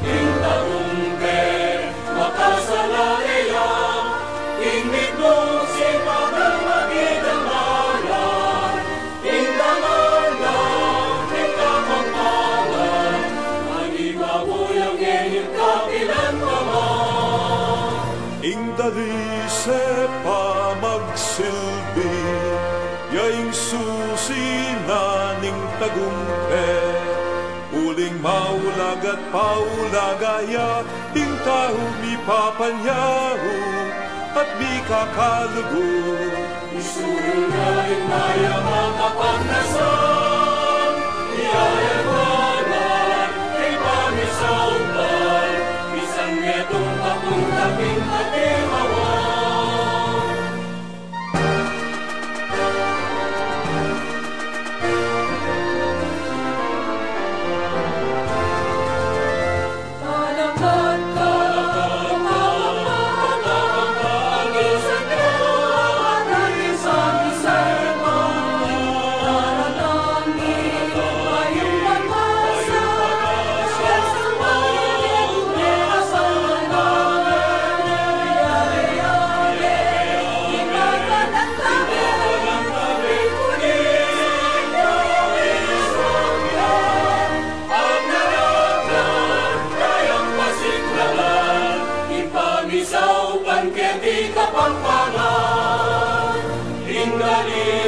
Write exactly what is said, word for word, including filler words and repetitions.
Ing tagumpe makasala ya, ing mitmung sipagan makidamalan, ing dangal na ing Kapampangan, manibabuyang ing kapilan pa man. Ing dalise pa magsilbi ya ing susi na ning tagumpe. Uling maulaga at paulaga ya ing tau mipapanyahu at mikakalugu. Isulung na ing mayap a kapagnasan, iyayag na ing pamisaupan, isang metung papunta king katimawan. Pamisaupan keti Kapampangan, ing dali